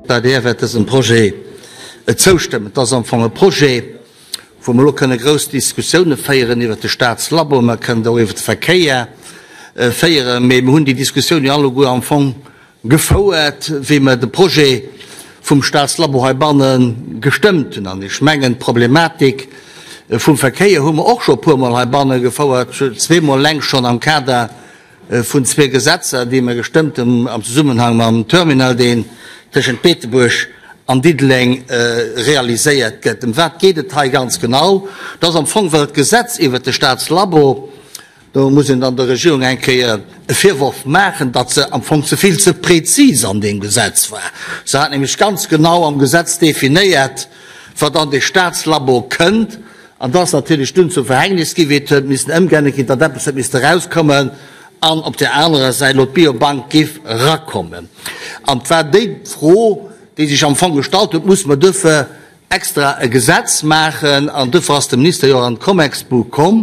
D'ADR wäert dësem Projet zoustëmmen. Et ass am Fong e Projet, wou mer elo kënne grouss Diskussioune féieren iwwert de Staatslabo, mer kënnen der och iwwert de Verkéier féieren, mee mer hunn déi Diskussioun jo alleguer am Fong gefouert, wéi mer de Projet vum Staatslabo heibanne gestëmmt hunn. An ech mengen, d'Problematik vum Verkéier hu mer och scho e puermol heibanne gefouert, zweemol eleng schonn am Kader vun zwee Gesetzer, déi mer gestëmmt hunn am Zesummenhang mam Terminal, deen tëschent Beetebuerg an Diddeleng realiséiert gëtt. Ëm wat geet et hei ganz genau? Dat ass am Fong, well d'Gesetz iwwert de Staatslabo, do muss een dann der Regierung eng Kéier e Virworf maachen, datt se am Fong ze vill ze prezis an deem Gesetz war. Se hat nämlech ganz genau am Gesetz definéiert, wat an dee Staatslabo kënnt. An dat ass natierlech dunn zum Verhängnis ginn, wéi et huet missen ëmgeännert ginn, datt eppes huet misste erauskommen an op där anerer Säit elo d'Biobank giff erakommen. An et war déi Fro, déi sech am Fong gestallt huet, Musse mer duerfir extra e Gesetz maachen? An duerfir ass de Minister jo och an d'Comexbu komm,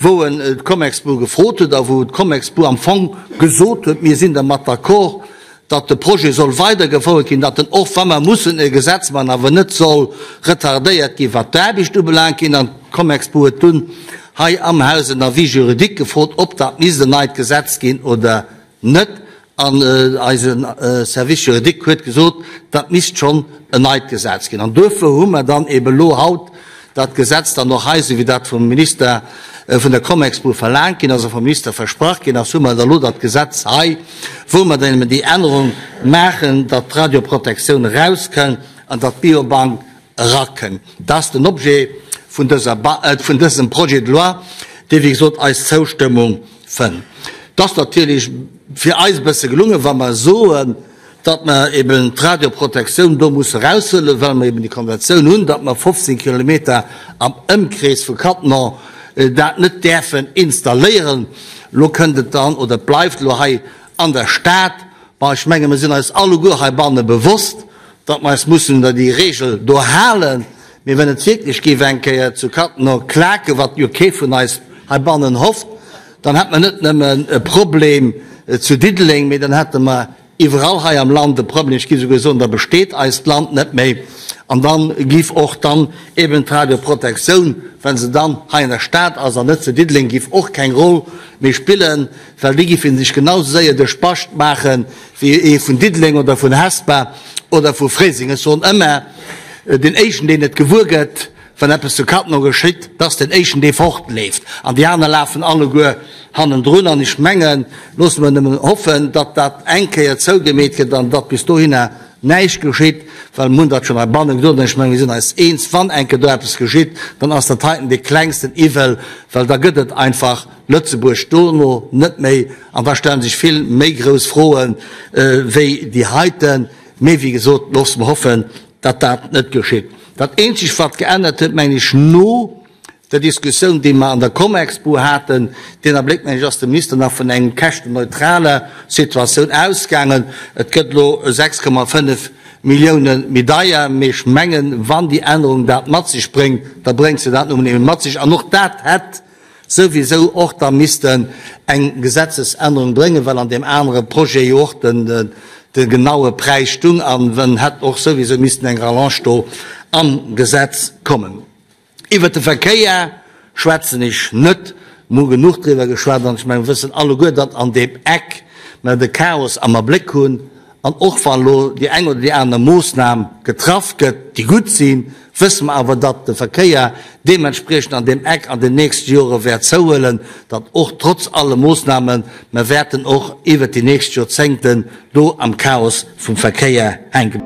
wou en d'Comexbu gefrot huet a wou d'Comexbu am Fong gesot huet, Mir sinn dermat d'accord, datt de Projet soll weidergefouert ginn, datt en och, wa mer mussen e Gesetz maachen, awer net soll retardéiert ginn, wat d'Aarbecht ubelaangt ginn. An d'Comexbu huet dunn hei am Haus en Avis juridique gefrot, ob dat misst en neit Gesetz ginn oder net. An eise Service juridique huet gesot, dat misst schonn en neit Gesetz ginn. An duerfir hu mer dann eeben elo haut dat Gesetz dann och hei, esou wéi dat vum Minister vun der Comexbu verlaangt ginn ass a vum Minister versprach ginn ass, hu mer da elo dat Gesetz hei, wou mer dann eben déi Ännerung maachen, datt d'Radioprotektioun erauskënn an datt d'Biobank erakënn. Dat ass den Objet vun dëser, vun dësem Projet de loi, dee wéi gesot eis Zoustëmmung fënn. Et ass natierlech fir eis e bësse gelungen, wa mer soen, datt mer eben d'Radioprotektioun do musse eraushuelen, well mer eben déi Konventioun hunn, datt mer 15 Kilometer am Ëmkrees vu Cattenom dat net däerfen installéieren. Elo kënnt et dann, oder et bleift elo hei an der Stad. Bon, ech menge mer sinn eis alleguer heibanne bewosst, datt mer eis mussen un déi Regel do halen. Mee wenn et wierklech géif eng Kéier zu Cattenom klaken, wat jo kee vun eis heibannen hofft, dann hätt mer net nëmmen e Problem zu Diddeleng, mee dann hätte mer iwwerall hei am Land e Problem. Ech géif esouguer soen, da besteet eist Land net méi. An da géif och dann eben d'Radioprotektioun, wa se dann hei an der Stad ass an net zu Diddeleng, géif och keng Roll méi spillen, well déi géife sech genau esou séier de Spascht maachen wéi ee vun Diddeleng oder vun Hesper oder vu Fréiseng. Ech soen ëmmer, deen éischten, deen et gewuer gëtt, Wann eppes zu Cattenom geschitt, da ass den éischten dee fortleeft an déi aner lafen alleguer hannendrun. An ech mengen, loosse mer nëmmen hoffen, datt dat eng Kéier zougemeet gëtt an datt bis dohinner näischt geschitt, well mir hunn dat schonn heibanne gesot an ech mengen, mir sinn eis eens, wann eng Kéier do eppes geschitt, dann ass dat heiten dee klengsten Iwwel, well da gëtt et einfach Lëtzebuerg dono net méi an da stelle sech vill méi grouss Froe wéi déi heiten. Mee wéi gesot, loosse mer hoffen, datt dat net geschitt. Dat eenzegt, wat geännert huet, mengen ech, no der Diskussioun, déi mer an der Comexbu haten, deen Abléck, mengen ech, ass de Minister nach vun engem käschtenneutraler Situatioun ausgaangen. Et gëtt elo 6,5 Millioune méi deier, mee ech mengen, wann déi Ännerung dat mat sech bréngt, da bréngt se dat nun emol mat sech. An och dat hätt souwisou och da missten eng Gesetzesännerung bréngen, well an deem anere Projet jo och de genaue Präis stung an en hätt och souwisou missten eng Rallonge do am Gesetz kommen. Iwwert de Verkéier schwätzen ech net, mir hu genuch driwwer geschwat an ech mengen, mir wëssen alleguer, datt an deem Eck mer de Chaos am Abléck hunn an och wa lo déi eng oder déi aner Moosnam getraff gëtt, déi gutt sinn, wësse mer awer, datt de Verkéier deementspriechend an deem Eck an den nächste Jore wäert zouhuelen, datt och trotz alle Moosnamen mer wäerten och iwwert déi nächst Joerzéngten do am Chaos vum Verkéier hänke.